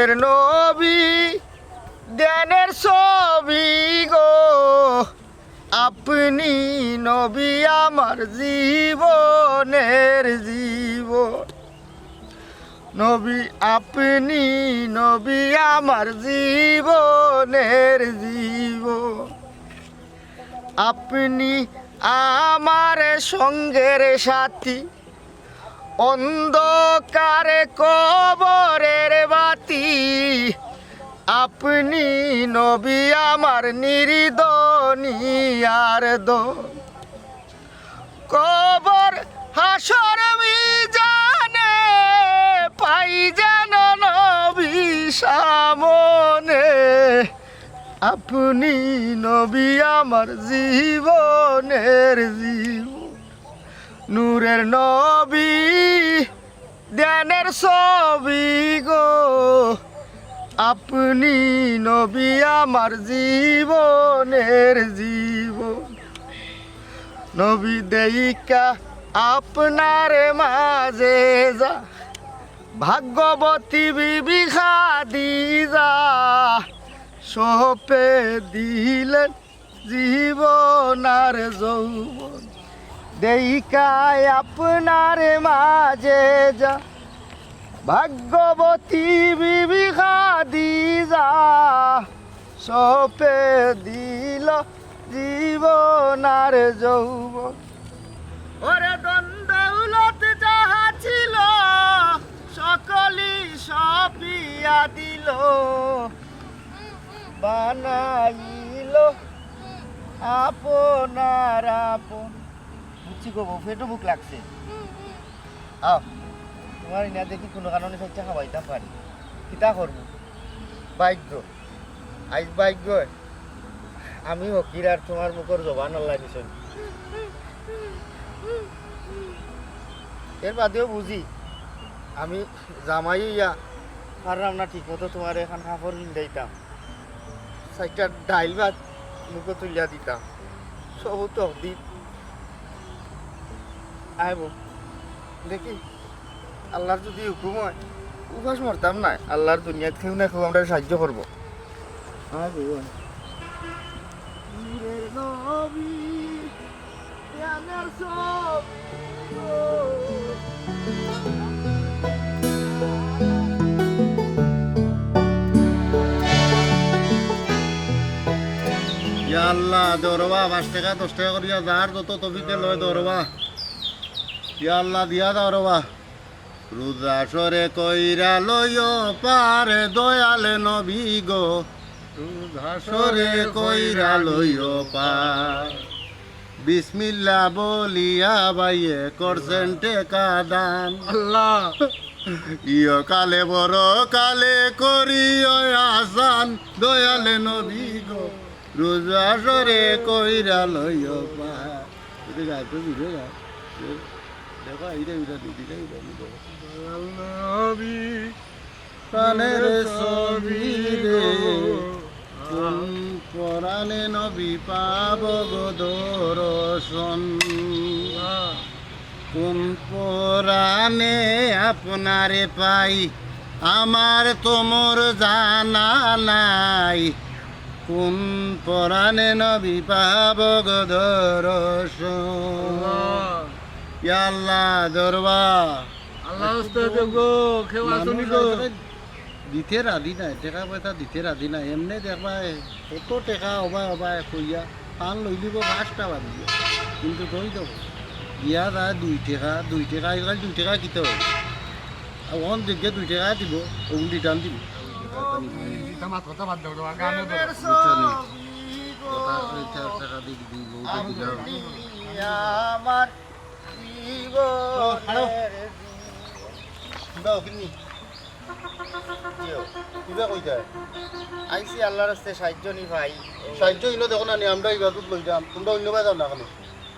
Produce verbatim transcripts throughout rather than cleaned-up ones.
এর নবী ধ্যানের ছবি গো, আপনি নবী আমার জীবনের জীবন। নবী আপনি নবী আমার জীবনের জীবন। আপনি আমার সঙ্গের সাথী, অন্ধকারে কবরের বাতি। আপনি নবী আমার নির্দনি আর দন। কবর হাসর মিজানে পাই যেন নবী সামনে। আপনি নবী আমার জীবনের জীবন। নূরের নবী, ধ্যানের ছবি গো, আপনি নবী আমার জীবনের জীবন। নবী দেইকা আপনার মাজেজা, ভাগ্যবতী বিবি খাদিজা সপে দিলেন জীবন আর যৌবন। দেইকা আপনার মাজেজা, ভাগ্যবতী বিবি খাদিজা সপে দিল জীবন আর যৌবন। ওরে ধন দৌলত যাহা ছিল, সকলই সপিয়া দিল, বানাইল আপনার আপন। বুঝছি গো বউ, পেটো ভুক লাগছে। আও, তুমার ইনা দেখি কুনু কারণে সইচ্ছা খাওয়াইতাম পারি। কিতা করমু? ভাগ্য। আইজ ভাগ্য। আমি ফকির আর তুমার মুখর জবান আল্লায় দিছইন। এর বাদেও বুঝি, আমি জামাই অইয়া পাররাম না ঠিক মতো তুমারে এখান কাপড় পিন্দাইতাম। চাইরটা ডাইল ভাত মুখো তুলিয়া দিতাম। সবউ তকদির। আইবো। দেখি, আল্লার যুদি হুকুম অয়, উপাস মরতাম নায়। আল্লার দুনিয়াত কেউ না কেউ আমরারে সাইয্য করবো। আইবো, আইবো। ইয়া আল্লাহ, দেও রেবা, পাঁচ টেকা, দশ টেকা করিয়া যার যত তৌফিকে লয়, দেও রেবা। ইয়া আল্লাহ, দিয়া যাও রেবা। রোজা সরে কইরা লইও পার, দয়াল নবী গো। রোজা সরে কইরা লইও পার। বিসমিল্লাহ বলিয়া বাইয়ে করছেন টেকা দান। আল্লাহ। ইহকালে পরকালে করিও আসান, দয়াল নবী গো। রোজা সরে কইরা লইও পার। এটা গাইতে দিবে না। দেখো, এইটা, এইটা দিদি, এইটা দিদি। দয়াল নবী। প্রাণের ছবি রে, কোন পরাণে নবী পাব গো দর্শন? কোন পরাণে আপনারে পাই, আমার তো মোর জানা নাই। কোন পরাণে নবী পাব গো দর্শন? আল্লাহ। ইয়া আল্লাহ, দেও রেবা। আল্লাহ উস্তাদ গো, কেউ আছো নি গো? দিতে রাজি নায়, টেকা পয়সা দিতে রাজি নায়। এমনে দেখবায়, কত টেকা অবায় অবায় কইয়া, পান লইলিবো পাঁচটা বাজিয়া। কিন্তু কই দেবো? দিয়া যায় দুই টেকা, দুই টেকা, আইজকাল দুই টেকা কিতা অয়? আর অখন দেখে দুই টেকা দিবো, অগুন return দিবো। এটা মাত কথা বাদ দেও, আর গানও ধরো। বুঝছো নি? কথা কই চার টেকা দি, দি, বউকে দিলাম। আমার জীবনের দাও, কিনি। কিও, কিবা কইতায়? আইছি আল্লার রাস্তায় সাইয্য নি ভাই। সাইয্য ইনো দেখো না নি, আমরা ইবাদত লইলাম, তুমরা অইন্য বায় যাও না কেনে?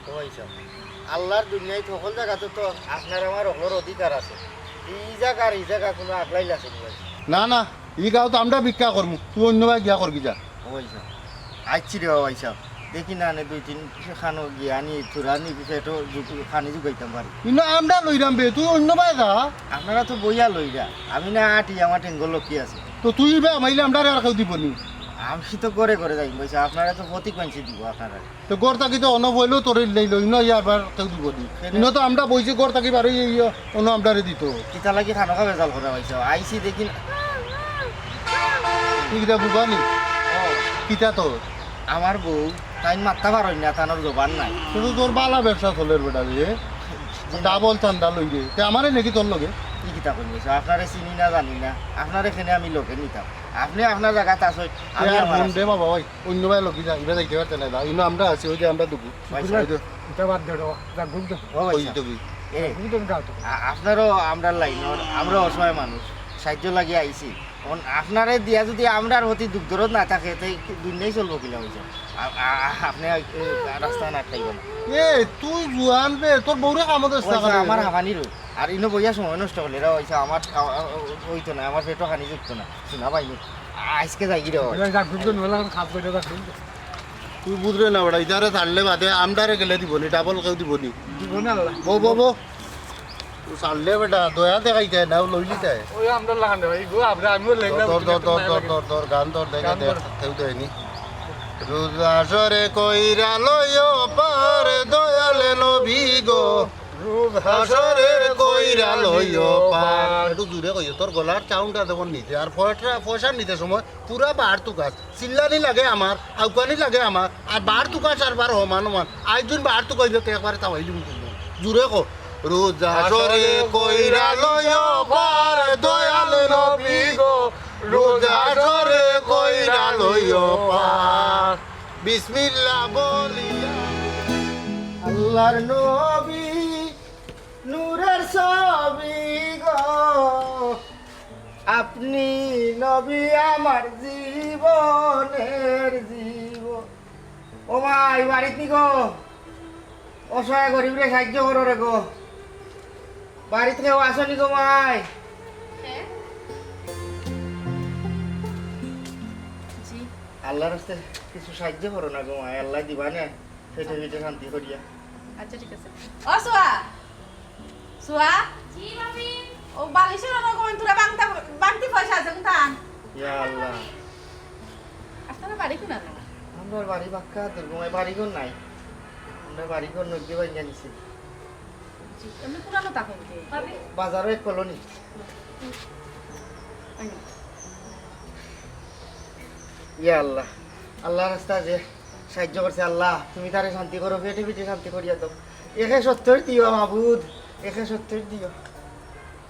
ও ভাই সাব, আল্লার দুনিয়াত হকল জাগাত তো আপনার আমার হকলর অধিকার আছে। ই জাগার ই জাগা কুনু আগলাইল আছে নি ভাই? না, না, ই গাঁওত আমরা ভিক্ষা করমু, তুই অইন্য বায় গিয়া করগি যা। ও ভাই সাব, আইচ্ছি রে ভাই সাব, দেখি না নে দুই তিন খানো গিয়া নি, থুড়া নি পেটো জু-, খানি জুগাইতাম পারি। ইনো আমরা লইরাম বে, তুই অইন্য বায় যা। আপনারা তো বইয়া লইরা, আমি না আটি, আমার টেঙ্গর লক্ষ্মী আছে। তো তুই ইবা হামাইলে আমরারে আর কেউ দিবো নি? আমি তো ঘরে ঘরে যাইমু ভাইসাব, আপনারে তো প্রতি কইছি দিমু আপনারে। তো ঘর থাকি তো অনো বইলেও তোরে লইলো, ইনো ইয়া আবার কেউ দিবো নি? কেনে? ইনো তো আমরা বইছি ঘর থাকি বারই ইয়া অনো আমরারে দিতো। কিতা লাগি খানো খা বেজাল করে ভাইসাব? আইছি দেখি না। তুই কিতা বুবা নি? ও। কিতা তোর? আমার বউ, তাইন মাততা পারইন না, তানর জবান নাই। শুধু তোর বালা ব্যবসা চলের বেটা রে। ডাবল চান্দা লই রে। তে আমারে নাকি তোর লগে? ই কিতা কইন ভাইসাব? আপনারে চিনি না, জানি না। আপনারে কেনে আমি লগে নিতাম? আপনে আপনার জাগাত আছইন, আমি আর আমার ফোন আছি। দে বাবা, ওই অন্য ভাই লগে যা, ইবা যাইতে পারতে না, যা। ইনো আমরা আছি, ওই যে আমরা দুগু। ভাইসাব। ওই যে ইটা বাদ দে রে, যা ঘুম দে। ও ওই ভাইসাব। তো কি? এ, ঘুম দে, যা তো। আ-, আপনারও আমরার লাইনর, আমরা অসহায় মানুষ, সাহায্য লাগি আইছি। অন-, আপনারে দিয়া যদি আমরার প্রতি দুখ দরদ না থাকে, তে দুনিয়াই চলবো কিলা ভাইসাব? আ-, আ-, আ-, আপনে, এ, রাস্তা না খাইবেন। এ, তুই জুয়ান বে, তোর বউরে কামো দেস না ভাইসাব, কেনে? আমার হামানি রো। আর ইনো বইয়া সময় নষ্ট করলে রে ভাইসাব, আমার, আ-, আ-, অইতো না, আমার পেটও খানি জুটতো না। শোনা ভাই নি, আজকে যাই রে ভাই। এবার যা ঘুম দে, নইলে এখন খাপ করে যা ঘুম দে। তুই বুঝরে না বেটা, ইতারে ছাড়লে বাদে আমরারে গেলে দিবো নি, ডাবল কেউ দিবো নি। দিবো না আল্লাহ। বউ, বউ, বউ। তুই ছাড়লে বেটা, দয়া দেখাইতে না, ও লইলি তাই। ওই আমরা লাগান রে ভাই, গো, আমরা, আমিও লেংড়া ধর, উঠি ধর, না, ধর, ধর, লাগে। ধর, ধর, গান ধর, দেখে গান দেখ, ধর। কেউ দেয়নি। রোজা সরে কইরা লইও পার, দয়াল নবী গো। রোজা সরে কইরা লইও পার। একটু জুরে কইও, তোর গলার sound টা দেখো নিচে, আর পয়সা, পয়সা নিতে সময় পুরা বার তুকাস। চিল্লানি লাগে আমার, আউকানি লাগে আমার, আর বার তুকাস আর বার হমান হমান। আইজুন বার তুকাইবে তো একবারে তাওয়াইলুম তুমি। জুরে কো। রোজা সরে কইরা লইও পার, দয়াল নবী গো। রোজা সরে কইরা লইও পার। বিসমিল্লাহ বলিয়া। আল্লাহর নবী, নূরের ছবি গো। আপনি নবী আমার জীবনের জীবন। ও মাই, বাড়িত নি গো? অসহায় গরিবরে সাহায্য করো রে গো। বাড়িত কেউ আছো নি গো মাই? কে? জি। আল্লাহর রাস্তায় কিছু সাহায্য করো না গো মাই, আল্লাহ দিবা না। পেটে পেটে শান্তি করিয়া। আচ্ছা, ঠিক আছে। ও সোয়া, সোয়া। জি, ভাবি। ও বালিশর অনো কমেন তোরা বাংতা, বাংতি পয়সা আছে কোনটা? ইয়া আল্লাহ। আপনারা বাড়ি কোন না? আমরার বাড়ি বাক্কা দুর্গমায়, বাড়িঘর নাই। আমরা বাড়িঘর নদী ভাঙ্গা নিছি। জি, এমনি পুরানো তখন কি? ভাবি। বাজারো এক কলোনি। আইন। ইয়া আল্লাহ, আল্লাহর রাস্তা যে সাহায্য করছে আল্লাহ, তুমি তারে শান্তি করো, পেটে পেটে শান্তি করিয়া দাও। একে সত্তর দিও মাবুদ, একে সত্তর দিও।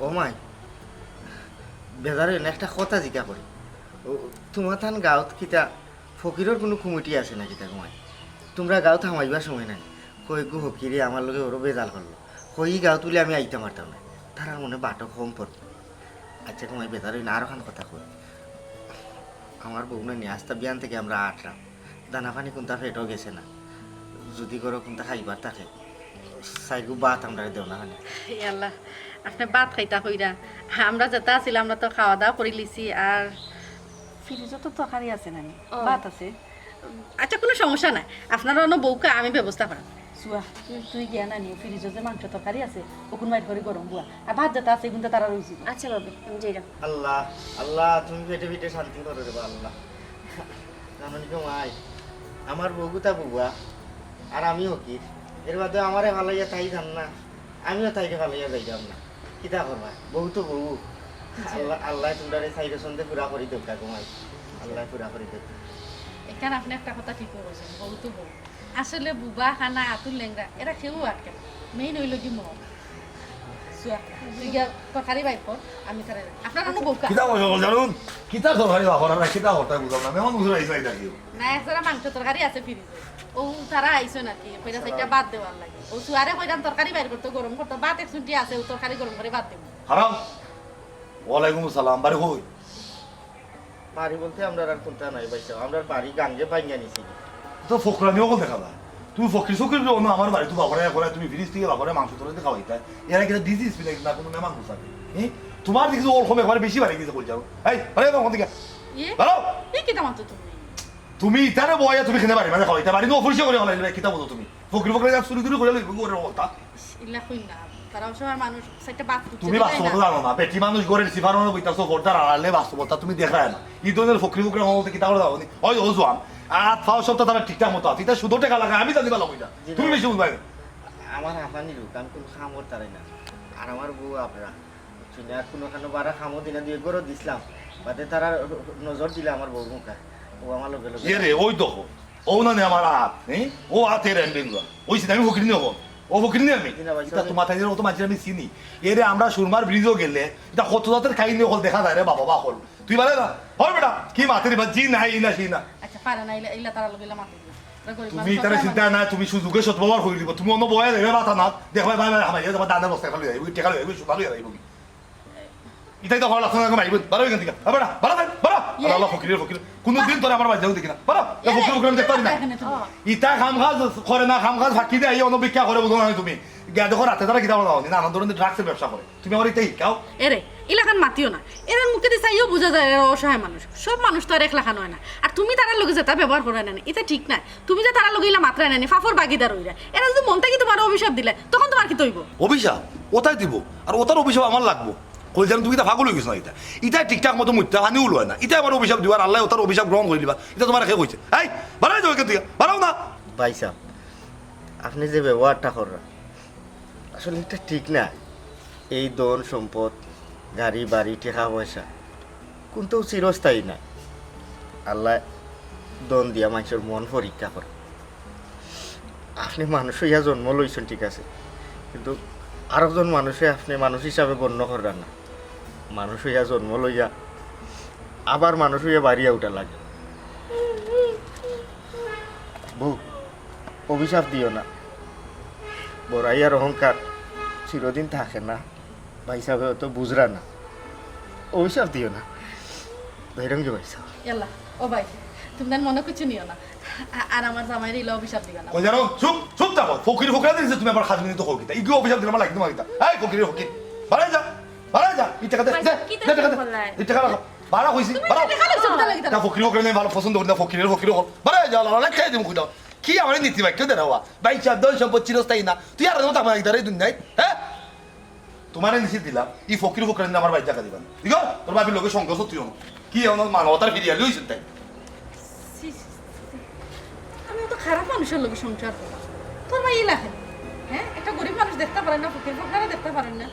ও মাই, বেজার অইন না, একটা কথা জিকা করি। ও, তুমার তান গাঁওত কিতা ফকিরর কুনু কমিটি আছে না কিতা গো মাই? তুমরা গাঁওত হামাইবার সময় নাই। কই গো ফকিরে আমার লগে বড় বেজাল করলো। কই ই গাঁওত বুলে আমি আইতাম পারতাম না। তারার মনে বাটো কম পড়ে। আচ্ছা গো মাই, বেজার অইন না, আরোখান কথা কই। আমার বউ না নি, আস্তা বিয়ান থাকি আমরা আটরাম। দানা পানি কুনতা পেটো গেছে না। যদি করো কুনতা খাইবার থাকে, চাইরগু ভাত আমরারে দেও না খানি। এ আল্লাহ, আপনে ভাত খাইতা কইরা। আমরা যেতা আছিল, আমরা তো খাওয়া দাওয়া করি লিছি, আর ফ্রিজো তো তরকারি আছে নানি, ও। ভাত আছে। আচ্ছা, কুনু সমস্যা নাই, আপনারা অনো বউক্কা, আমি ব্যবস্থা করাম। সুয়া, তুই, তুই গিয়া নানি, ফ্রিজো যে মাংস তরকারি আছে, অগুন বাইর করি গরম বুয়া। আর ভাত যেতা আছে, অগুনতা তারা রইছে। আচ্ছা বাবা, আমি যাইরাম। আল্লাহ, আল্লাহ, তুমি পেটে পেটে শান্তি করো রে বা আল্লাহ। জানো নি গো মাই, আমার বউগুতা বুবা, আর আমি ফকির। এর বাদে আমারে ফালাইয়া তাই যাইন না, আমিও তাইরে ফালাইয়া যাইরাম না। কিতা করবা? বউ তো বউ। জি। আল্লাহ, আল্লাহ তুমরারে চাইরো ছন্দে পুরা করি দেউক্কা গো মাই। আল্লাহ পুরা করি দেউক্কা। এখান আপনে একটা কথা ঠিক কইছইন, বউ তো বউ। আসলে বুবা, কানা, আতুর, লেংড়া, এরা কেউ আটকে না। Main অইলো গি মন। সুয়া, তুই গিয়া তরকারি বাইর কর, আমি তারে, আপনার অনো বউক্কা। কিতা কইছো জানুন? কিতা তরকারি বাবা, না কিতা কথা বুঝলাম না। মেহমান বুঝে আইছে, আইতা কিও? না, এক জোড়া মাংস তরকারি আছে ফ্রিজো। ও তারা আইছে নাকি? কইরা সালাম। চাইরটা ভাত দেওয়ার লাগি। ও সুয়ারে কইরাম তরকারি বাইর করতো, গরম করতো। ভাত এক চুটি আছে, ও তরকারি গরম করি ভাত দেবো। হারাম। ওয়ালাইকুম আসসালাম। বাড়ি কই? বাড়ি বলতে আমরার আর কুনতা নাই ভাইসাব, আমরার বাড়ি গাঙ্গে ভাঙ্গা নিছি। তো ফকরামি অকল দেখা যায়। তুমি ফকির সকির অনো আমার বাড়িত বাফরে কইরায়, তুমি ফ্রিজ থাকি বাফরে মাংস তরকারি খাওয়াইতায়। এরা কিতা disease ফেলে না কুনু মেহমান গুছাবে? হ্যাঁ? তুমার দেখি তো ওরকম একবারে বেশি বাড়ি গেছে কই যাও। এই, বাড়ি যাও ওখান থাকি। ইয়ে? বাড়াও। এ কিতা মাতো তুমি? তুমি ইতারে বয়া তুমি খেতে পারি মানে খাওয়াইতায়, বাড়ি তো অপরিষ্কার করি ফালাইলে, কিতা বুঝো তুমি? ফকির ফকরে যা চুরি চুরি করে লইব, ওরে কথা। ইলা কই না, তারা অসহায় মানুষ, সেটা বাদ করতে তুমি দেয় বাস্তবতা না। জানো না, বেটি মানুষ ঘরের সিফার মনে বইতাছো, পর্দার আড়ালে বাস্তবতা তুমি দেখায় না। এই ধরনের ফকির ফকরে মনে হতে কিতা করে দাও নি? ওই ও জোয়ান, আর পাও সব তো তারা ঠিকঠাক মতো আছে, এটা শুধু টাকা লাগে, আমি জানি ভালো কইতা। জি তুমি না। বেশি বুঝবাই। আমার হাফানি রুক, আমি কোনো কাম করতে পারি না। আর আমার বউ আপনারা, বুঝছেন, আর কোনো খানো বারা কামও দিনা দুই ঘরও দিছিলাম, বাদে তারা নজর দিলে আমার বউর মুখে, ও আমার লগে লগে। এ রে, ওই দেখো, ও না নে আমার হাত, হ্যাঁ? ও হাতে রেন বেঙ্গুয়া। ওই সিনে আমি ফকির নিয়ে হল। ও ফকির নিয়ে আমি। জি না ভাই, এটা sorry। তোমার তাই ও তো মাঝে আমি চিনি। এরে আমরা সুরমার ব্রিজও গেলে, এটা কত জাতের কাহিনী হল দেখা যায় রে বাবা, বা হল। তুই বারে না? হল বেটা, কি মাতের বা জি না, এই না, সেই না। আচ্ছা, পারে না, ইলা, ইলা তারা লগে ইলা মাতে দিও। তারা গরিব তুমি মানুষ, তারা অসহায় চিন্তা মানুষ। না, তুমি সুযোগে সদ্ব্যবহার করে দিব। তুমি অন্য বয়ে দেবে মাথা না। দেখবে ভাই, ভাই, আমার ইয়ে তোমার দানের বস্তা ফেলে যাইব, টেকা লইব, সুতা লইয়া যাইব কি? ইতাই তো ভালো লাগছে না, মাইব। বারো এখান থেকে। আ, বেটা, বারো দে, বারো। ইয়ে। আল্লাহ, ফকিরের ফকির। কোনোদিন তোরা আমার বাড়ি যাও দেখি না। বারো, এ ইয়ে, ফকির ফকির আমি দেখতে পারি না। এখানে তুমি। ইতা কাম কাজ করে না, কাম কাজ ফাঁকি দিয়ে আইয়া অন্য ভিক্ষা করে বুঝো না তুমি। গিয়া দেখো রাতে তারা কিতা বলা হয়নি, নানান ধরনের ড্রাগসের ব্যবসা করে। তুমি আমার ইতাই শিখাও। এরে, ইলাখান মাতিও না। এরার মুখে দিয়ে চাইও বোঝা যায় এরা অসহায় মানুষ। সব মানুষ তো আর এক লাখান হয় না। আর তুমি তারার লগে যেটা ব্যবহার করে না, এটা ঠিক না। তুমি যে তারার লগে ইলা মাত্রায় নেনি, ফাফর বাগিদার হইরা। এরা যদি মন থাকি তোমার অভিশাপ দিলে, তখন তোমার কিতা হইব? অভিশাপ? ওটাই দিব। আর ওটার অভিশাপ আমার লাগবো। কই জানো তুমি ইতা পাগল হয়ে গেছো না ইতা? ইতা ঠিকঠাক মতো মুত্তা পানিও লয় না। ইতা আমার অভিশাপ দিবা, আর আল্লাহ ওটার অভিশাপ গ্রহণ করে নিবা। ইতা তোমার কে কইছে? এই, বাড়াই যাও এখান থেকে। বাড়াও না। ভাইসাব, আপনি যে ব্যবহারটা কররা, আসলে এটা ঠিক না। এই ধন সম্পদ, গাড়ি বাড়ি, টেকা পয়সা, কোনটাও চিরস্থায়ী না। আল্লাহ ধন দিয়া মানুষের মন পরীক্ষা করে। আপনি মানুষ হইয়া জন্ম লইছেন, ঠিক আছে, কিন্তু আরেকজন মানুষে আপনি মানুষ হিসাবে গণ্য কররা না। মানুষ হইয়া জন্ম লইয়া আবার মানুষ হইয়া বাড়িয়া উঠা লাগে। বউ, অভিশাপ দিও না। বড়াই আর অহংকার চিরদিন থাকে না। ভাইসাবে অত বুঝরা না। অভিশাপ দিও না। বাইরঙ্গি ভাইসাব। ইয়াল্লা, ও ভাই, তুমি তার মনে কিছু নিও না। আ-, আর আমার জামাইরে ইলা অভিশাপ দিবা না। কই জানো? চুপ, চুপ থাকো। ফকির ফকরা দিছে তুমি আবার খাজনি তো কও কিতা? ইগু অভিশাপ দিলাম লাগি তোমার কিতা? এই ফকিরের ফকির। বাড়াই যা। বাড়াই যা। এই টাকা দে, ভাই, দে, কি দে, টাকা টাকা দে। বললাই? এই টাকা রাখো। বাড়া কইছি, তুমি বাড়াও। টাকা খালি শুনতে লাগি তারা। তা ফকির ফকরা নেই, ভালো পছন্দ করি না, ফকিরের ফকির হকল। বাড়াই যা, লালা, লালা, খাই দিমু কইতাম। কি আমার নীতি বাক্য দেরা হওয়া? ভাই সাহেব, ধন সম্পদ চিরস্থায়ী না। তুই আর কথা মাইক দাঁড়াই দুনিয়ায়, হ্যাঁ? তোমারে নিষেধ দিলাম, ই ফকির ফকরা নিয়ে আমার বাড়ির জায়গা দিবা না। ঠিক আছে? তোর বাপের লগে সংঘর্ষ তুইও না। কি এমন মানবতার ফিরিয়ালি হইছে তাই? ছি, ছি, ছি, ছি। আমি অত খারাপ মানুষের লগে সংসার করলাম। তোর ভাই ইলাখান, হ্যাঁ? একটা গরিব মানুষ দেখতে পারেন না, ফকির ফকরা দেখতে পারেন না।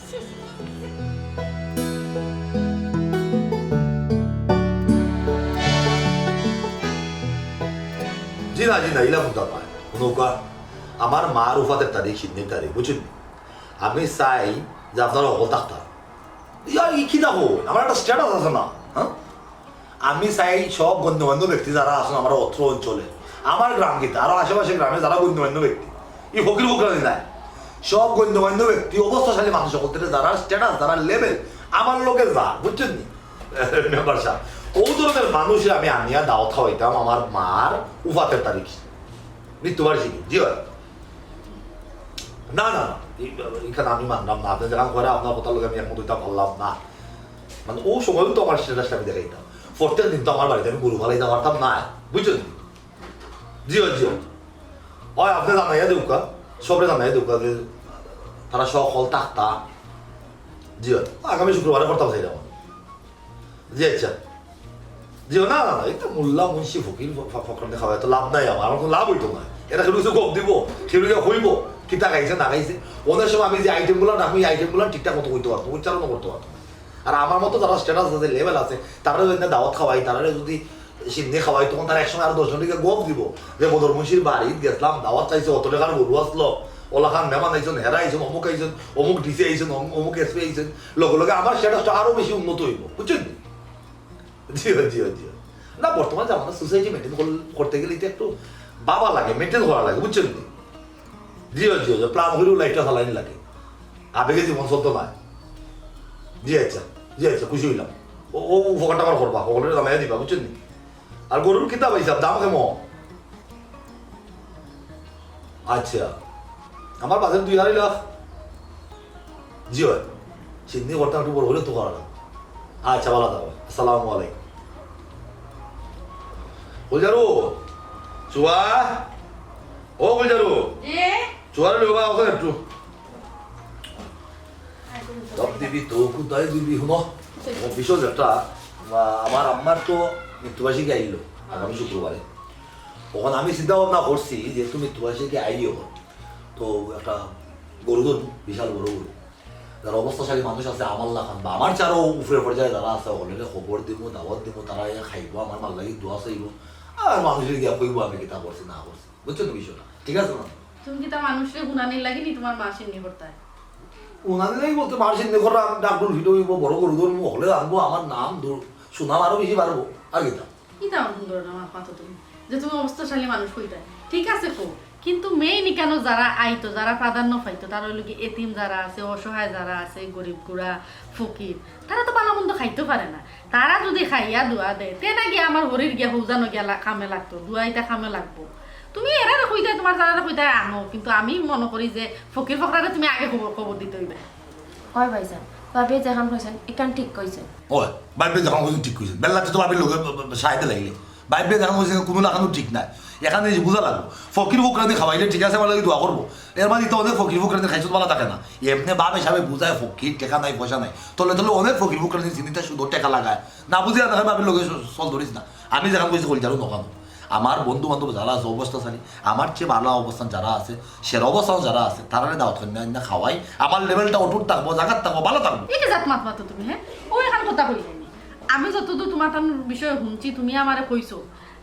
ছি, ছি, ছি। জি না, জি না, ইলা বুঝতাম না। নৌকা, আমার মার উফাতের তারিখ, সিন্নির তারিখ, বুঝছেন? আমি চাই যে আপনারা হকল থাকতা। ইয়া, ই কি দেখো? আমার একটা status আছে না, হ্যাঁ? আমি চাই সব গণ্যমান্য ব্যক্তি যারা আছেন আমার অত্র অঞ্চলে, আমার গ্রাম কিতা, আরো আশেপাশে গ্রামে যারা গণ্যমান্য ব্যক্তি, ই ফকির ফকরা নাই, সব গণ্যমান্য ব্যক্তি, অবস্থাশালী মানুষ সকল থেকে যারা status, যারা level, আমার লগে যা, বুঝছেন নি? মেম্বার সাহেব, ও ধরনের মানুষে আমি আনিয়া দাওয়াত খাওয়াইতাম আমার মার উফাতের তারিখ, মৃত্যুবার্ষিকী। জি হয়। না, না, না, এই, এখানে আমি মানলাম না। আপনি যেখান করে আপনার কথার লগে আমি একমত হইতে পারলাম না। মানে, ও সময়ও তো আমার status আমি দেখাইতাম। প্রত্যেক দিন তো আমার বাড়িতে আমি গরু ফালাইতে পারতাম না, বুঝছেন? জি হয়, জি হয়। হয়, আপনি জানাইয়া দেউকা, সবরে জানাইয়া দেউকা যে তারা সকল থাকতা। জি হয়, আগামী শুক্রবারে করতাম চাইলাম আমি। জি আচ্ছা। জি, না, না, না, এটা মোল্লা, মুন্সি, ফকির, ফ-, ফ-, ফকরনে খাওয়া, এত লাভ নাই আমার, আমার কোনো লাভ হইতো না। এরা কেউ কিছু গপ দিব, কেউ কিছু কইব, কিতা খাইছে, না খাইছে। অনেক সময় আমি যে item গুলা রাখবো, এই item গুলা ঠিকঠাক মতো হইতে পারতো, উচ্চারণও করতে পারতো না। আর আমার মতো যারা status আছে, level আছে, তারা যদি দাওয়াত খাওয়াই, তারা যদি সিন্নি খাওয়াই, তখন তারা একসময় আরো দশ জনকে গপ দিব যে বদর মুন্সির বাড়িত গেছিলাম, দাওয়াত খাইছে, অত টাকার গরু আসলো, ওলাখান মেহমান আইছন, হেরা আইছন, অমুক আইছন, অমুক ডিসি আইছন, অম-, অমুক এসপি আইছন, লগে লগে আমার status টা আরো বেশি উন্নত হইব, বুঝছেন? জি, জি, জি। না, বর্তমান জামানা society maintain কর-, করতে গেলে এটা একটু বাবা লাগে, maintain করা লাগে, বুঝছেন নি? জি, জি, জি, plan করেও life টা চালানি লাগে। আবেগে জীবন চলতো না। জি, আচ্ছা, জি, আচ্ছা, খুশি হইলাম। ও, ও উপকারটা আমার করবা, সকলরে জানাই দিবা, বুঝছেন নি? আর গরুর কিতা পাইছাব, দাম কেমন? আচ্ছা, আমার বাজার দুই আড়াই লাখ। জি হয়, সিন্নি করতাম একটু বড় হলে তো করা না। আচ্ছা, ভালো থাকো, আসসালামু আলাইকুম। বলছি, আরো, চুয়া, ও গুলজারু, জি? চুয়ারে লইবা ওকে একটু। সব দিবি তো, কোথায় দিবি? হুনো, ও বিশেষ একটা, আ-, আমার আম্মার তো মৃত্যুবার্ষিকী আইলো আগামী শুক্রবারে। তখন আমি চিন্তা ভাবনা করছি যে তুমি মৃত্যুবার্ষিকী আইও, তো একটা গরু ধরবো, বিশাল বড় গরু। যারা অবস্থাশালী মানুষ আছে, আমার লাখান বা আমার চারও উপরে পর্যায়ে যারা আছে, হকলরে খবর দিমু, দাওয়াত দিমু, তারা ইয়া খাইবো, আমার মার লাগি দোয়া চাইবো, আর মানুষরে গিয়া কইবো আমি কিতা করছি না করছি। বুঝছো তো বিষয়টা? ঠিক আছে না? তুমি কিতা মানুষরে হুনানির লাগি নি তুমার মা শিন্নি করতায়? হুনানির লাগি বলতে মা শিন্নি করলে আমি ডাক ডুল ফিট অইবো, বড় গরু ধরমু, হকলে আনবো, আমার নাম দু-, সুনাম আরো বেশি বাড়বো। আর কিতা? কিতা এমন ধরনের মাত মাতো তুমি? যে তুমি অবস্থাশালী মানুষ কইতায়। ঠিক আছে কও, কিন্তু মেইন ইকানো যারা আইতো, যারা প্রাধান্য পাইতো, তারা অইলো কি এতিম যারা আছে, অসহায় যারা আছে, গরিব গুড়া, ফকির, তারা তো ভালা মন্দ খাইতো পারে না। তারা যুদি খাইয়া দোয়া দেয়, তে না গিয়া আমার হরির গিয়া হৌজানো গিয়া লা-, কামে লাগতো, দোয়াইতা কামে লাগবো। তুমি এরারে কইতায়, তুমার যারারে কইতায় আনো, কিন্তু আমি মনো করি যে ফকির ফকরারে তুমি আগে খবর, খবর দিতে অইবে। অয় ভাইজান, ভাবিয়ে যেখান কইছইন, ইখান ঠিক কইছইন। অয়, ভাবিয়ে যেখান কইছইন ঠিক কইছইন। বেল্লাতে তো ভাবির লগে ব-, ব-, সাইডে লাগিলে। ভাবিয়ে যেখান কইছইন, কুনু লাখানউ ঠিক নায়। এখানে যে বুঝা লাগবো। ফকির ফকরানি খাওয়াইলে ঠিক আছে, আমার লাগি দোয়া করবো। এর মাঝে তো অনেক ফকরি ফকরানি খাইছো, ভালা থাকে না। এমনে ভাবে সাবে বুঝায় ফকির, টেকা নাই, পয়সা নাই। তলে তলে অনেক ফকির ফকরানি চিনিতে শুধু টেকা লাগায়। না বুঝিয়া না ভাবির লগে স-, চল ধরিস না। আমি যেখান কইছি কইল জানো নখানো। আমার বন্ধু বান্ধব যারা আছে অবস্থাশালী, আমার চেয়ে ভালা অবস্থান যারা আছে, সেরা অবস্থান যারা আছে, তারারে দাওয়াত করি না, না খাওয়াই, আমার লেভেলটা অটুট থাকবো, জাগাত থাকবো, ভালা থাকবো। ইটা জাত মাত মাতো তুমি, হ্যাঁ? ও এখান কথা কইলায়নি। আমি যতদূর তুমার তান বিষয়ে হুনছি, তুমি আমারে কইছো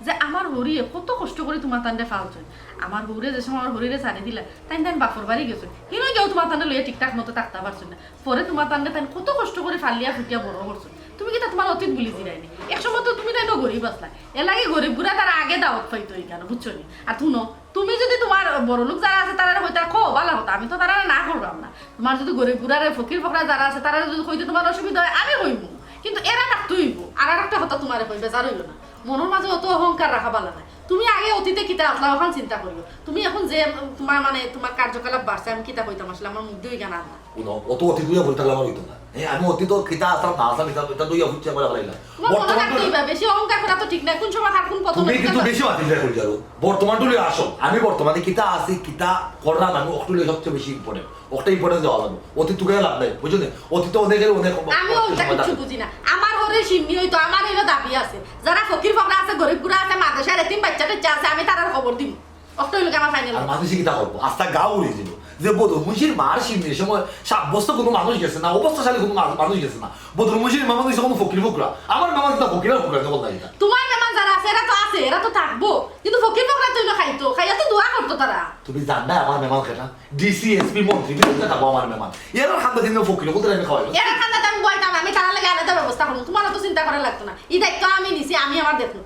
যে আমার হরিয়ে কত কষ্ট করি তুমার তানরে ফালছইন। আমার হরিয়ে যে সময় আমার হরিরে ছাড়ি দিলা, তাইন তাইন বাপর বাড়ি গেছইন। হিনো গিয়াও তুমার তানরে লইয়া ঠিকঠাক মতো থাকতা পারছইন না। পরে তুমার তানরে তাইন কত কষ্ট করি ফালিয়া ফুটিয়া বড় করছইন। তুমি কিতা তুমার অতীত ভুলি যিরায়নি? এক সময় তো তুমি তাইন গরিব আছলা। এর লাগি গরিব গুড়া তারা আগে দাওয়াত পাইতো ইখানো, বুঝছো নি? আর হুনো, তুমি যুদি তুমার বড় লোক যারা আছে, তারারে কইতায়, কও, ভালা কথা, আমি তো তারারে না করলাম না। তুমার যুদি গরিব গুড়ারে, ফকির ফকরা যারা আছে, তারারে যুদি কইতে তুমার অসুবিধা অয়, আমি কইমু। কিন্তু এরা থাকতে অইবো। আর আরেকটা কথা তুমারে কই, বেজার অইও না। মনর মাঝে অত অহংকার রাখা ভালা নায়। তুমি আগে অতীতে কিতা আছলা, অখান চিন্তা করিও। তুমি এখন যে, উম, তুমার মানে, তুমার কার্যকলাপ বাড়ছে, আমি কিতা কইতাম আসলে, আমার মুখ দিয়া ইখান আর না। হুনো, অত অতীত লইয়া বই থাকলে আমার অইতো না। হ্যাঁ, আমি অতীত কিতা আছলাম না আছলাম, ইটা, ইটা লইয়া বুঝছি আমার ভালাই না। তুমার মনে বর্তমান রাখতে অইবা, বেশি অহংকার করা তো ঠিক নায়। কোন সময় কার কোন পতন তুমি অইতে কিন্তু পারে। বেশি মাতিলে কইল জানো। বর্তমানটা লইয়া আসো। আমি বর্তমানে কিতা আছি, কিতা করলাম, আমি অকটা লইয়া সবচেয়ে বেশি ইম্পর্টেন্ট। অকটা ইম্পর্টেন্স দেওয়া লাগবো। অতীত তুকাইয়া লাভ নাই, বুঝছো নি? অতীত তো অনেকের অনেক আমি অনেক অতটা সময় কিছু থাকে। বুঝি না। আমার হরির শিন্নি অইতো, আমার অইলো দাবি আছে। যারা ফকির ফকরা আছে, গরিব গুড়া আছে, মাদ্রাসার এতিম বাচ্চা টাচ্চা আছে, আমি তারার খবর দিমু। অকটা অইলো কি আমার ফাইনাল আর কথা। মানুষে কিতা করবো? আস্তা গাঁও উড়ি যাইবো। যে বদর মুন্সির মার শিন্নির সময় সাব্যস্ত কুনু মানুষ গেছে না, অবস্থাশালী কুনু মা-, মানুষ গেছে না। বদর মুন্সির মেহমান অইছে কুনু ফকির ফকরা। আমার মেহমান কিতা ফকির আর ফকরা, বল না কিতা? তুমার মেহমান যারা আছে, এরা তো আছে, এরা তো থাকবো। কিন্তু ফকির ফকরা তো অইলো খাইতো, খাইয়া তো দোয়া করতো তারা। তুমি জানো না আমার মেহমান কেটা? ডিসি, এসপি, মন্ত্রী, বিদেশে থাকবো আমার মেহমান। এরার খান্দা দিন ফকির, বলতে আমি খাওয়াইবো। এরার খান্দাত আমি বইতাম, আমি তারার লাগি আলাদা ব্যবস্থা করমু। তুমার অত চিন্তা করা লাগতো না। ই দায়িত্ব আমি নিছি, আমি আমার দেখমু।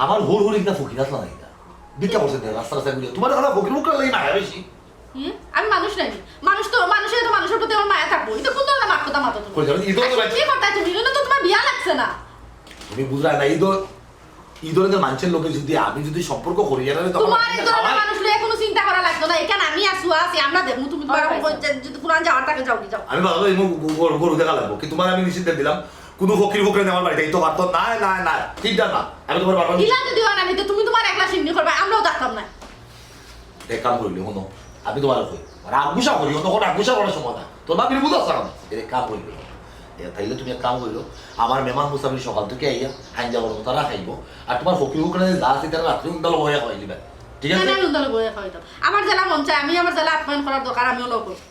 আমার হুর হুর ইটা ফকির আছলা না ইটা। ভিক্ষা করছে দে, রাস্তা রাস্তায় ঘুরে। তুমার এখানে ফকির মুখ লাগি না বেশি। হুম? আমি মানুষ নায়নি। মানুষ তো, মানুষের তো মানুষের প্রতি আমার মায়া থাকবো। ইটা কোন ধরনের মাত কথা মাতো তুমি? কই যাবে? ইদো তো আচ্ছা, ভাই কি কথা তুমি? ইনো তো তুমার বিয়া লাগছে না। তুমি বুঝরায় না, ইদো, ই ধরনের মানুষের লগে যুদি আমি যুদি সম্পর্ক করি, এরারে তো আমার তুমার ই ধরনের খাওয়াই। মানুষ লইয়া কুনু চিন্তা করা লাগতো না। ইখান আমি আর সুয়া আছি, আমরা দেখমু তুমি তুমার অবশ্যই। যুদি কুরআন যাওয়ার থাকে যাও কি যাও। আমি ভালো এই গরু, গরু দেখা লাগবো। কি তুমার আমি নিষেধ দিলাম? কুনু ফকির ফকরে আমার বাড়িত আইতো পারতো না, না, না, ঠিক না। আমি তুমার বাবা ইলা যুদি অয় না, তে তুমি তুমার একলা শিন্নি করবায়, আমরাও থাকতাম না। এক কাম করিলে, হুনো, আমি তুমারে কই, রাগ গুসা করিও না, রাগ গুসা করার সময় না। তুমার বাপরে বুঝাস না। এক কাম করিলে, এ, তাইলে তুমি এক কাম করিও, আমার মেহমান মুসাফির সকাল থাকি আইয়া, হাইঞ্জা বড় তারা খাইবো, আর তুমার ফকির ফকরে যা আছে, তারা রাত্রে উন্দালো বইয়া খাওয়াই দিবা। ঠিক আছে? না, না, আমি উন্দালো বইয়া খাওয়াইতাম। আমার যেলা মন চায়, আমি আমার যেলা আপ্যায়ন করার দরকার, আমি অলা করমু।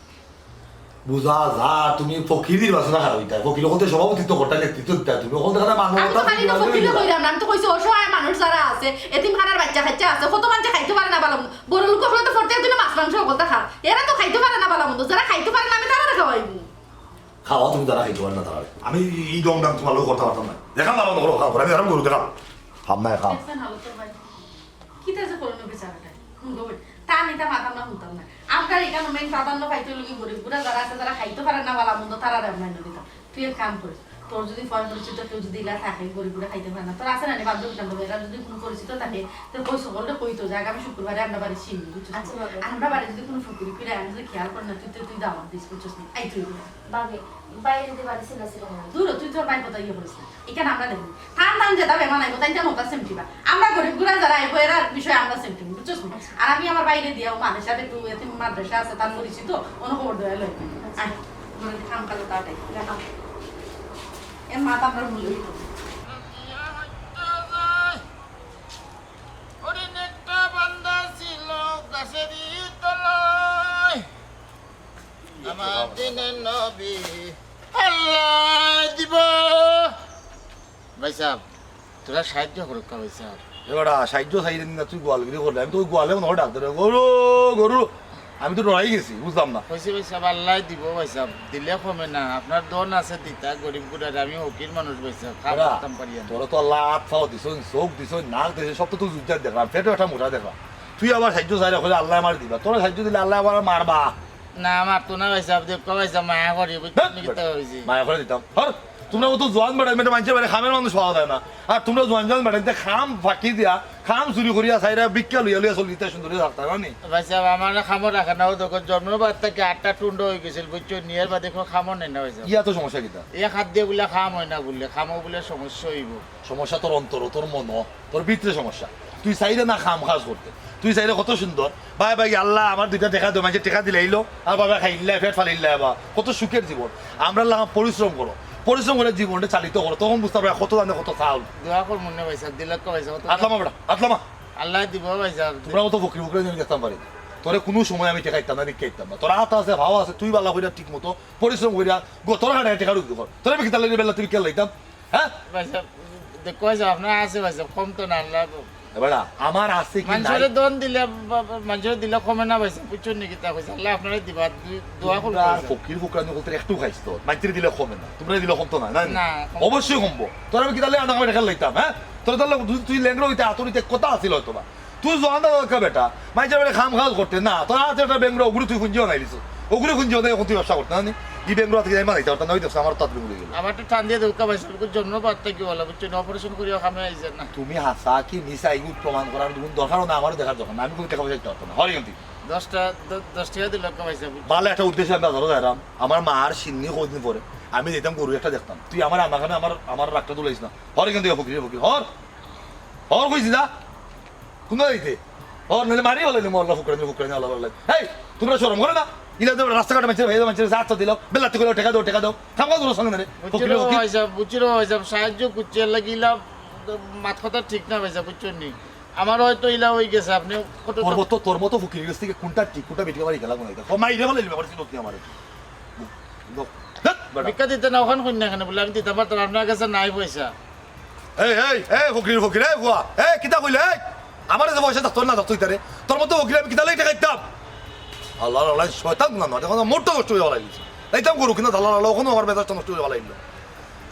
বুঝা যা, তুমি ফকিরির বাসনা খারাপ অইতা। ফকির অকলতে সভাপতিত্ব করতা, নেতৃত্ব দিতা। তুমি অকল দেখা যায় মানবতা আমি তো খালি তো ফকিরে কইরাম না, আমি তো কইছি অসহায় মানুষ যারা আছে, এতিমখানার বাচ্চা কাচ্চা আছে, কত মানষে খাইতে পারে না ভালা মন্দ। বড় লোক অকলে তো প্রত্যেক দিনে মাছ মাংস অকলতা খায়। এরা তো খাইতে পারে না ভালা মন্দ। যারা খাইতে পারে না, আমি তারারে খাওয়াইমু। খাওয়া তুমি যারা খাইতে পারে না তারারে। আমি ই ঢং ঢং তুমার লগে করতাম পারতাম না। দেখা ভালো করো, খাও, আমি আরাম করু, দেখা। খাম না, খাম। দেখছেন হালত ভাই? কিতা যে করইন বেচারাটায়। হুম, গো বইন, তা নিতাম মাতাম না, হুনতাম না। আমরার ইখানো মেইন প্রাধান্য পাইতো অইলো গি গরিব গুড়া যারা আছে, যারা খাইতো পারে না ভালা মন্দ, তারারে আমরা এনে দিতাম। তুই এক কাম করিস, তোর যুদি পয় পরিচিত কেউ যুদি ইলা থাকে, গরিব গুড়া খাইতো পারে না, তোর আছে না নি বান্ধবী টান্ধবী, এরা যুদি কুনু পরিচিত থাকে, তে কইস, হকলরে কইতো যে আগামী শুক্রবারে আমরার বাড়ি শিন্নি, বুঝছস নি? আচ্ছা, বাবা। আর আমরার বাড়ি যুদি কুনু ফকির ফিরে, আমি যুদি খেয়াল করি না, তুই তে তুই দাওয়াত দিস, বুঝছস নি? আইতো অইবো। ভাবি, বাইরে যদি বাড়ি ছিল, ছিল না। দূর হ, তুই তোর ভাইর কথা ইয়ে করিস না। ইখান আমরা দেখমু। তান তান যেতা মেহমান আইবো, তাইন তান অতা সেমটিবা। আমরা গরিব গুড়া যারা আইবো, এরার বিষয়ে আমরা সেমটিমু, বুঝছস নি? আর আমি আমার বাইরে দিয়াও মাদ্রাসাতে তো এতিম মাদ্রাসা আছে, তার পরিচিত, অনো খবর দেওয়া লই। আয়, তোমার কাম কাজ তাড়াতাড়ি, যা কাম। এর মা তো আমরা ভুলে হইতো। হরিণ একটা বান্দা ছিল গাছের তলায়। আমার দিনের নবী আল্লাহ দিব। ভাই সাহেব, তোরা সাহায্য করুক ভাই সাহেব। এ বেটা, সাহায্য চাইরে না, তুই গোয়ালগিরি করলে। আমি তো ওই গোয়ালে মনে হয় ডাক ধরে, "গরু, গরু।" আমি তো ডরাই গেছি, বুঝলাম না। কইছি ভাই সাহেব, আল্লাহ দিব ভাই সাহেব, দিলে কমে না। আপনার ধন আছে দিতা, গরিব গুড়ারে, আমি ফকির মানুষ ভাই সাহেব, খাম বেটা, করতাম পারি না। তোরা তো আল্লাহ হাত পাও দিছইন, চোখ দিছইন, নাক দিছইন, সব তো তুই জুজার দেখলাম, পেটও একটা মোটা দেখলাম। তুই আবার সাহায্য চাইরে কইলে আল্লাহ আমার দিবা, তোরা সাহায্য দিলে আল্লাহ আবার মারবা। না, মারতো না ভাই সাহেব, দেখো ভাই সাহেব, মায়া করি, বুঝছো ধ্যাৎ, নি কিতা বেটা, হইছে? মায়া করে দিতাম। হর, তোমরা অত জোয়ান বেটা, বেটা, মানুষের বাড়ি খামের মানুষ পাওয়া যায় না। আর তোমরা জোয়ান জোয়ান বেটা, ইতে খাম ফাঁকি দিয়া, খাম চুরি করিয়া, চাইরা ভিক্ষা লইয়া লইয়া চলি, ইতা সুন্দর থাকতা না নি? ভাই সাহেব, আমার খামও রাখে না, ও দেখো, জন্মর বাদ থেকে আটটা টুন্ড হয়ে গেছিল, বুঝছো নি? এর বাদে কোনো খামও নেই না ভাই সাহেব। ইয়া তো সমস্যা কিতা? এক হাত দিয়ে বলে খাম হয় না বললে, খামও বলে সমস্যা হইব। সমস্যা তোর অন্তর, তোর মন, তোর ভিতরে সমস্যা। তুই চাইরে না খাম কাজ করতে, তুই চাইরে কত সুন্দর। বাই বাই, আল্লাহ আমার দুইটা টেকা দে, মাঝে টেকা দিলাইলো, আর বাবা খাইল্লা, পেট ফালিল্লা, বা কত সুখের জীবন। আমরা লাগাম পরিশ্রম করো, পরিশ্রম করে জীবনটা চালিত করো, তখন বুঝতে পারবে কত দানে কত চাউল। দোয়া কর মনে ভাই সাহেব, দিলাক্কা ভাই সাহেব, কত আতলামা বেটা, আতলামা। আল্লাহ দিব ভাই সাহেব। তোমরা মতো ফকির ফকির যেন গেতাম পারি না। তোরে কোনো সময় আমি টেকা দিতাম না, ভিক্ষা দিতাম না। তোরা হাত আছে, ভাও আছে, তুই বালা কইরা ঠিক মতো পরিশ্রম কইরা, গো, তোরা হাঁটা টেকা রুজি কর। তোরা আমি কিতা লাগি বেলা তুই কেলাইতাম? হ্যাঁ? ভাই সাহেব, দে-, কই যাও, আপনার আছে ভাই সাহেব, কম তো না, আল্লাহ তো। এ বেটা, আমার আছে কি নাই? মানুষের ধন দিলে, বা-, বা-, মানুষের দিলে কমে না ভাই সাহেব, বুঝছেন নি কিতা কইছে? আল্লাহ আপনারে দিবা, দু-, দোয়া করুন তোমরা ভাই সাহেব। ফকির ফকরানি বলতে একটু খাইছ তো, মানুষের দিলে কমে না, তোমরা দিলে কমতো না, না? না, কম- অবশ্যই কমবো। তোরা আমি কিতা লাগি আনা করে খেলাইতাম, হ্যাঁ? তোরা তাহলে তুই, তুই লেংড়া হইতে, আতর হইতে কথা আছিল হয়তো বা। তুই জোয়ান দাদা বেটা, মাইজা বেটা খাম খাজ করতে না, তোর হাতে একটা বেংরা ওগুলো তুই খুঁজে বানাই দিছ, ওগুলো খুঁজে বানাই এখন তুই ব্যবসা করতে না নি? ই বেংরা থেকে আমি বানাইতে পারতাম না, ওই দেখছ আমার তাত বেংরা গেল। আমার তো টান দিয়ে দেবো ভাই সাহেব, জন্ম বাদ থেকে বলা, বুঝছো নি? অপারেশন করিয়া খামে আইছে না। তুমি হাসা কি মিছা এগুলো প্রমাণ করার কোনো দরকারও না, আমারও দেখার দরকার না, আমি কোনো টাকা পয়সা দিতে পারতাম না, হরে গেল। দশটা, দ-, দশ টাকা দিল ভাই সাহেব। ভালো একটা উদ্দেশ্যে আমি বাজারও যাইলাম, আমার মার সিন্নি কদিন পরে, আমি যেতাম গরু একটা দেখতাম, তুই আমার আমার কানে আমার, আমার রাগটা তুলাইস না, হরে কিন্তু ফকির ফকির, হর, হর কইছি যা। কোন দিতে? ও, নাহলে মারি হলাই, মরলা ফুকরানি, ফুকরানি, আল্লাহ, আল্লাহ। এই, তোমরা শরম করে না? ইলা তো রাস্তাঘাটে মানছে, ভাই মানছে, হাত দিল, বেলাতি করে টেকা দাও, টেকা দাও। খাম খাজ করো সঙ্গে রে। বুঝছি ফকির, রে ফকির। ভাই সাহেব, বুঝছি রে ভাই সাহেব, সাহায্য করছি, এর লাগি ইলা মাত কথা ঠিক না ভাই সাহেব, বুঝছেন নি? আমার হয়তো ইলা হয়ে গেছে, আপনি কত তোর মতো, তোর মতো ফকির গেছ থেকে কোনটা ঠিক, কোনটা বেটি আমার ইলা লাগে না। ও মাইরে ভালো ইলা, আমার ছিল কি আমার। ভিক্ষা দিতে না, ওখান কই না এখানে বলে, আমি দিতে পারতাম, আপনার কাছে নাই পয়সা। এই, এই, এই, ফকির, ফকির, এই, ফুয়া, এই, কিতা কইলে, এই? আমার যে পয়সা থাকতো না, থাকতো ইতারে। তোর মতো ফকির আমি কিতা লাগি টেকা দিতাম? আল্লাহ, আল্লাহ, শয়তান গুনা নয়, এখন মোটটা নষ্ট হয়ে ভালাই দিছে। এইতাম গরু কিনা, আল্লাহ, আল্লাহ, ওখানে আমার মেজাজটা নষ্ট হয়ে ভালাই দিল।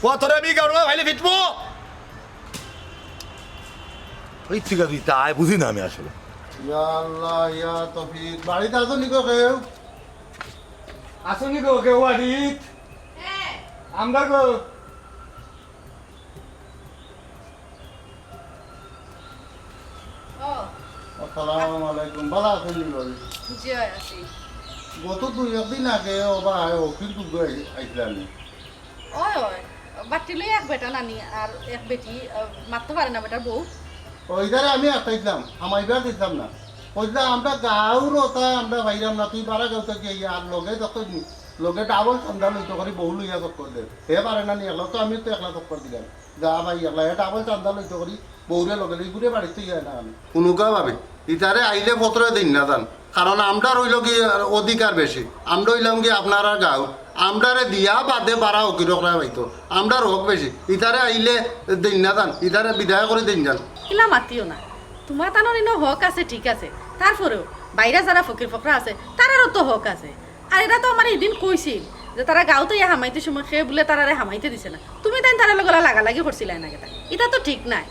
ফুয়া, তোরে আমি গাড়ুয়া ভাইলে ফিটবো। ওই ঠিক আছে, তুই তাই বুঝি না আমি আসলে। ইয়া আল্লাহ, ইয়া তৌফিক। বাড়িতে আছো নি গো কেউ? আছো নি গো কেউ বাড়িত? হ্যাঁ। আমরা গো। ও। আসসালামু আলাইকুম। ভালা আছইন নি বাবি? জি, অয় আছি। গত দুই একদিন আগে ও বা আয়, ও কিন্তু গো আই-, আইছিলা নি? ওই, ওই। বাট্টি লই এক বেটা নানি আর এক বেটি, আহ, মাততে পারে না বেটার বউ। ও, ইদারে আমি আটকাইছিলাম, হামাইবার দিছিলাম না। কইছিলাম, "আমরা গাঁওর ওটা আমরা পাইলাম না, তুই বারা গাঁও থাকি আইয়া আর লগে দেখতে নি, লগে ডাবল চান্দা লইতে করি বউ লইয়া চক্কর দে।" হে পারে না নি, একলা তো আমি তো একলা চক্কর দিলাম। যা ভাই, একলা এটা আবার চান্দা লইতে করি, বউরে লগে লই ঘুরে বাড়িতে যায় না আমি। হুনুকা ভাবি, ইতারে আইলে পত্রে দিন না যান, কারণ আমরার অইলো কি অধিকার বেশি, আমরা অইলাম কি আপনারার গাঁও, আমরারে দিয়া বাদে বারা হকিরকরা পাইতো, আমরার হক বেশি, ইতারে আইলে দিন না যান, ইতারে বিদায় করি দিন যান। ইলা মাতিও না, তুমার তানর ইনো হক আছে, ঠিক আছে, তারপরেও বাইরে যারা ফকির ফকরা আছে, তারারও তো হক আছে। আর এরা তো আমারে হিদিন কইছিল যে তারা গাঁওত আইয়া হামাইতে সময় কে বুলে তারারে হামাইতে দিছে না। তুমি তাইন তারার লগে লাগালাগি করছিলায় না কিতা? ইতা তো ঠিক নায়।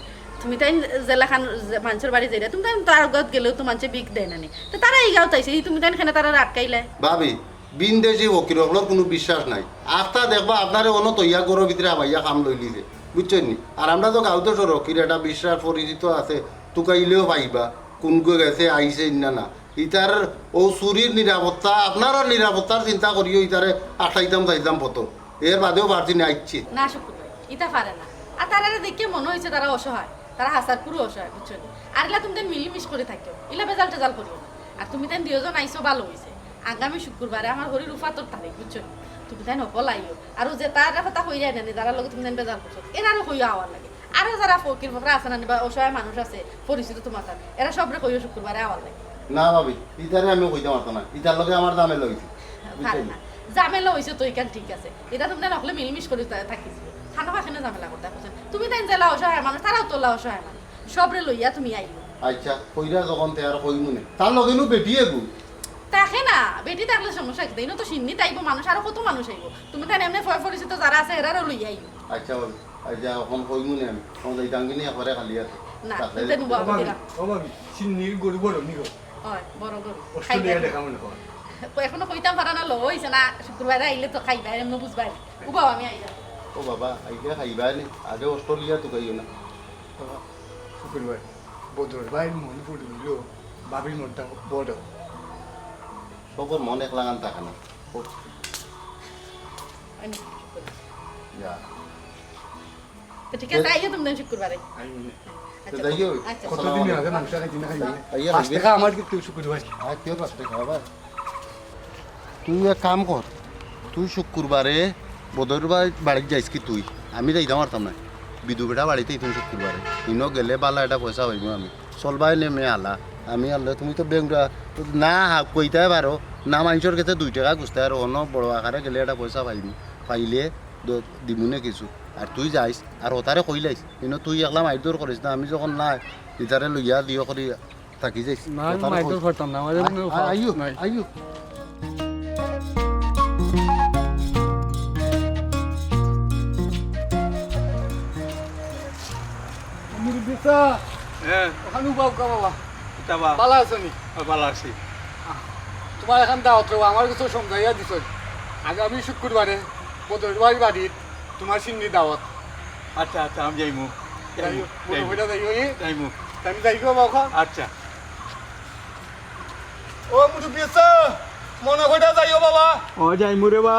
তুমি তাইন যেলাখান যে মানষর বাড়ি যাইরা, তুমি তাইন তার গাঁওত গেলেও তো মানষে ভিক দেয় না নি। তো তারা ই গাঁওত আইছে, ই তুমি তাইন কেনে তারারে আটকাইলায়? ভাবি, বিনদেশি ফকির অকলর কুনু বিশ্বাস নাই। আখতা দেখবা আপনারে অনো তৈয়া ঘরর ভিতরে হামাইয়া কাম লইলিছে, বুঝছইন নি? আর আমরা তো গাঁওত সড়কির একটা বিশ্বাস পরিচিত আছে, তুকাইলেও পাইবা, কুনগু গেছে, আইছে, ইন্না না। ইতার অউ চুরির নিরাপত্তা, আপনারার নিরাপত্তার চিন্তা করিও ইতারে আটকাইতাম চাইতাম প্রথম। এর বাদেও পারছি না, আইচ্ছি। না শুকুর ভাই, ইতা পারে না। আর তারারে দেখিয়া মনো অইছে তারা অসহায়। তারা হাছার পুরো অসহায়, বুঝছো নি? আর ইলা তুমি তাইন মিলমিশ করি থাকিও, ইলা বেজাল টেজাল করিও না। আর তুমি তাইন দুইজন আইছো, ভালা অইছে। আগামী শুক্রবারে আমার হরির উফাতর তারিখ, বুঝছো নি? তুমি তাইন হকল আইও। আর অউ যে তারা কথা কইরায় না নি, যারার লগে তুমি তাইন বেজাল করছো, এরারও কইও আওয়ার লাগি। আরো যারা ফকির ফকরা আছে না নি, বা অসহায় মানুষ আছে পরিচিত তোমার তার, এরা সবরে কইও শুক্রবারে আওয়ার লাগি। না ভাবি, ইতারে আমি কইতাম পারতাম না, ইতার লগে আমার ঝামেলা অইছে। পারে না। ঝামেলা অইছে তো ইখান ঠিক আছে, ইতা তুমি তাইন হকলে মিলমিশ করি তা-, থাকিস। খানো খাখানে ঝামেলা করতে পারছেন। তুমি তাইন যেলা অসহায় মানুষ, তারাও তো অলা অসহায় মানুষ। সবরে লইয়া তুমি আইও। আচ্ছা, কইরা যখন তে আর কইমু নে। তার লগে নু বেটি এগু। থাকে না, বেটি থাকলে সমস্যা কিতা? ইনো তো সিন্নিত আইবো মানুষ, আরো কত মানুষ আইবো। তুমি তাইন এমনে পয় পরিচিত যারা আছে, এরারও লইয়া আইও। আচ্ছা ভাবি, আচ্ছা, এখন কইমু নে আমি। এখন যাইতাম কি নি একবারে খালি হাতে? না, তাহলে তুমি তাইন ও ভাবি, দিলাম। ও ভাবি, সিন্নির গরু বড় নি গো? অয়, বড় গরু। অস্ট্রেলিয়া খাইবা। দেখা মনে হয়। এখনো কইতাম পারা না, লো অইছে না, শুক্রবারে আইলে তো খাইবা, এমনে বুঝবা। উবাও, আমি আইলাম। ও বাবা, আইলে খাইবা নি? আগে অস্ট্রেলিয়া তো খাইও না। বাবা, শুক্রবার বদর ভাইর মন পড়ল, ভাবির মনটা বড়। সবর মন এক লাগান থাকে না। ও। আইনি, শুক্রবার। যা। তো ঠিক আছে, আইও তুমি তাইন শুক্রবারে। আইনি। আচ্ছা, তো যাইও। আচ্ছা। কতদিন আগে মাংস খাইছি না খাইছি? আইয়া পাঁচ খাইবে। টাকা আমার কিন্তু শুক্রবার। আর কেউ পাঁচ টাকা আবার। তুই এক কাম কর, তুই শুক্রবারে বদর ভাই বাড়িত যাইস কি তুই? আমি যাইতাম পারতাম না। বিধু বেটা বাড়িত আইতো শুক্রবারে। ইনো গেলে ভালা একটা পয়সা পাইমু আমি। চলবায় নে মে আলা। আমি আনলে তুমি তো বেংরা না হা-, কইতায় পারো, না মানষর গেছে দুই টাকা খুজতায় পারো, অনো বড় আকারে গেলে একটা পয়সা পাইমু। পাইলে দ-, দিমু নে কিছু। আর তুই যাইস, আর হতারে কইলাইস। ইনো তুই একলা মাইর দর করিস না, আমি যখন নাই, ইতারে লইয়া দিও করি থাকি যাইস। না, আমি মাইর দর করতাম না, আমার এমনি আ-, অভ্যাস আইও, নাই। আইও। মুরব্বি সাব, হ্যাঁ। ওখানে উবাও কা বাবা? কিতা বা? ভালা আছো নি? ও, ভালা আছি। তোমার এখন দাওয়াত রইবো, আমার কিছু সমঝাইয়া দিছো। আগামী শুক্রবারে বদর ভাইর বাড়িত তোমার সিন্নি দাওয়াত। আচ্ছা, আচ্ছা, আমি যাইমু। যাইও, যাইমু, মনে কইরা যাইও, এ? যাইমু। আমি যাই গো বাবা। আচ্ছা। ও মুরব্বি সাব, মনে কইরা যাইও বাবা। ও যাইমু রে বা।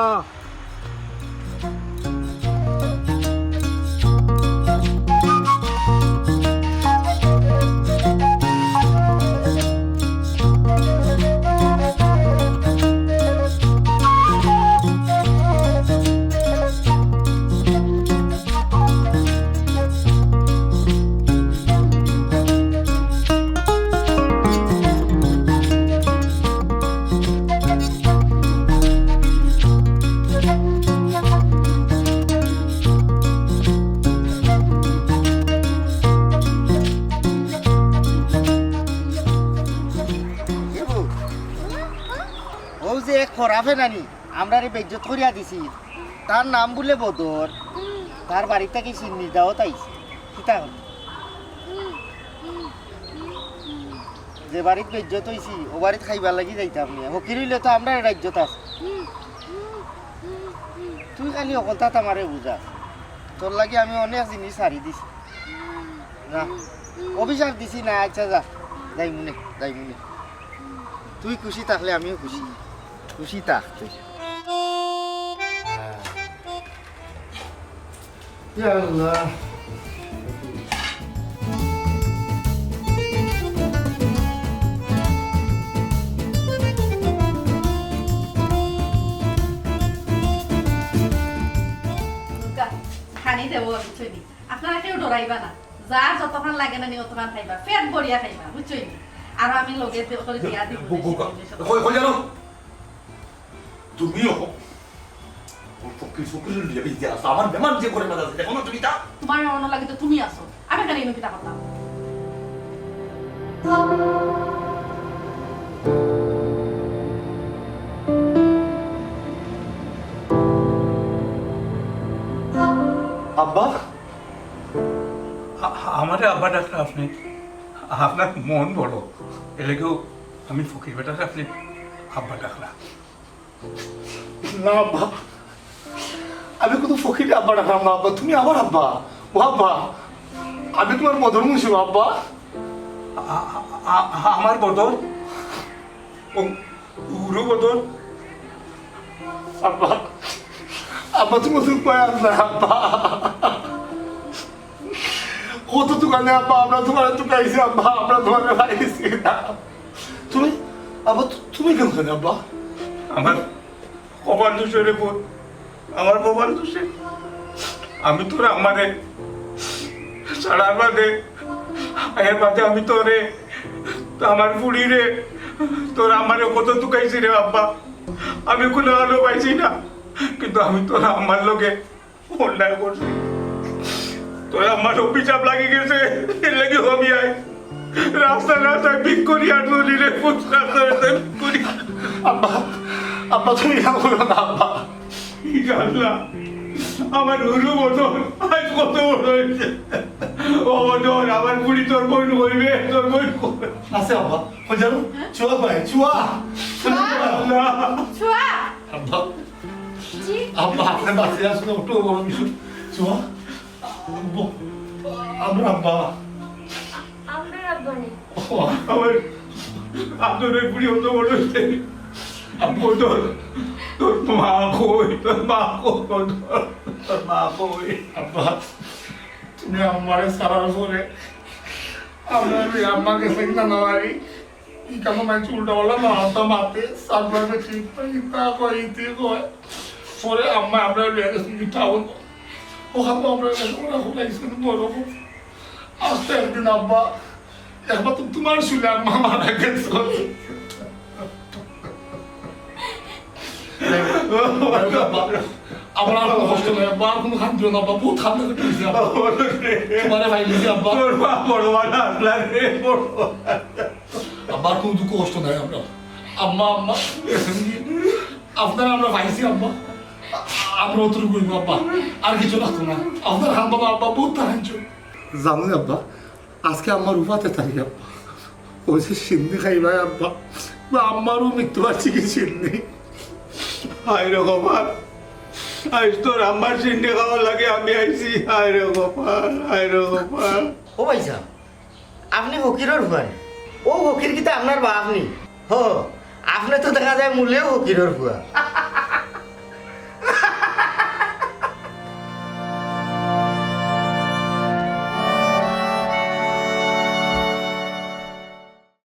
অউ যে এক খরাফে নানি, আমরারে বেইজ্জত করিয়া দিছি, তার নাম বুলে বদর, তার বাড়িত থাকি সিন্নির দাওয়াত আইছে। কিতা কর? যে বাড়িত বেইজ্জত অইছি, অউ বাড়িত খাইবার লাগি যাইতাম নি। ফকির অইলে তো আমরার ইজ্জত আছে। তুই খালি হকলতাত আমারে বুঝাস। তোর লাগি আমি অনেক জিনিস ছাড়ি দিছি। না, অভিশাপ দিছি না। আচ্ছা যা, যাইমুনে, যাইমুনে। তুই খুশি থাকলে আমিও খুশি। খুশি থাক তুই। ইয়া আল্লাহ। দুর্গা, খানি দেবো আমি, বুঝছইন নি? আপনারা কেউ ডরাইবা না, যার যতখান লাগে না নি, অতখান খাইবা, পেট ভরিয়া খাইবা, বুঝছইন নি? আর আমি লগে দে-, করে দিয়া দিব, বু-, বু-, বেশি কই, কই জানো? তুমিও ফকির ফকির লইয়া বেঁচে আছো। আমার মেহমান যে ঘরে মাঝে আছে, দেখো না তুমি তা? তোমার মেহমান লাগে তো তুমি আছো। আমি কেন ইনো কিতা করতাম? আব্বা? আ-, আ-, আমারে আব্বা ডাকরা আপনি? আপনার মন বড়। এলেগেও আমি ফকির বেটারে আপনি আব্বা ডাকরা। না আব্বা, আমি কুনু ফকিরে আব্বা ডাকরাম না আব্বা, তুমি আমার আব্বা। ও আব্বা, আমি তোমার বদর মুন্সি আব্বা। আ-, আ-, আ-, আ-, আমার বদর? ও, উরু বদর? আব্বা, আব্বা, তুমি ওষুধ পাই আব্বা, আব্বা। কত তুকাইছি আব্বা, আমরা তুমারে তুকাইছি আব্বা, আমরা তুমারে পাইছি না। তুমি, আব্বা, তু-, তুমি কেনে, আব্বা? আমার কপাল দোষে রে পুত, আমার কপাল দোষে। আমি তোর আম্মারে ছাড়ার বাদে, এর বাদে আমি তোরে, তো আমার ফুড়িরে, তোর আম্মারে কত তুকাইছি রে আব্বা। আমি কুনু আলো পাইছি না, কিন্তু আমি তোর আম্মার লগে অন্যায় করছি। তোর আম্মার অভিশাপ লাগি গেছে, এর লাগি আমি আই রাস্তায় রাস্তায় ভিক করি আর চলি রে পুত, রাস্তায় রাস্তায় ভিক করি। আব্বা, আব্বা, তুমি ইতা কইরো না আব্বা। ইয়া আল্লাহ, আমার হুরু বদর আজ কত বড় অইছে। ও বদর, আমার ফুড়ি তোর বইন অইবে, তোর বইন অইবে। আছে আব্বা, কই জানো? চুয়া কই? চুয়া। চুয়া। আল্লাহ। চুয়া। আব্বা, জি। আব্বা, আপনে বাঁচিয়া আছইন, অত বড় কিছু। চুয়া, আব্বা, আমরার আব্বা। আমরার আব্বা নি? ও, আমার আদরের ফুড়ি অত বড় অইছে। আব্বা, তোর, তোর মা কই? তোর মা কই? তোর, তোর মা কই? আব্বা, তুমি আমারে ছাড়ার পরে আমরা ওই আম্মা গেছে কিনা না বাড়ি, ই কানো মানষে উল্টা পাল্টা মাত মাতে, সারপ্রাইজে ঠিক পাই, ইতা কয়, ইতি কয়। পরে আম্মা আমরা লইয়া গেছে কি টাউন। ওখানে আমরা গেছে, ওরা কোথায় গেছে বড় হোক। আস্তে একদিন আব্বা, একবার তো তোমার শুনে আম্মা মারা গেছে। আমার আর কোনো কষ্ট নাই আব্বা, আর কোনো খান দিও না আব্বা, বহুত খান দেখে তুলছি আব্বা। তোমারে ভাই বুঝি আব্বা। তোর মা বড় মা না আসলা রে, বড় মা। আব্বা, আর কোনো দুঃখ কষ্ট নাই আমরা। আম্মা, আম্মা, আপনারা আমরা পাইছি আব্বা। আমরা অতটুকু কইবো আব্বা, আর কিছু লাগতো না। আপনার হাত বাবা আব্বা বহুত টানছো। জানো আব্বা, আজকে আমার উপাতে তারিখ আব্বা। ওই যে সিন্নি খাইবায় আব্বা, বা আমারও মৃত্যু বার্ষিকী সিন্নি। হায় রে কপাল, আজ তোর আমার সিন্নি খাওয়ার লাগি আমি আইছি। হায় রে কপাল, হায় রে কপাল। ও ভাইসাব, আপনে ফকিরর ফুয়া নি? ও ফকির কিতা আপনার বাপ নি? হো, আপনে তো দেখা যায় মূলেউ ফকিরর ফুয়া।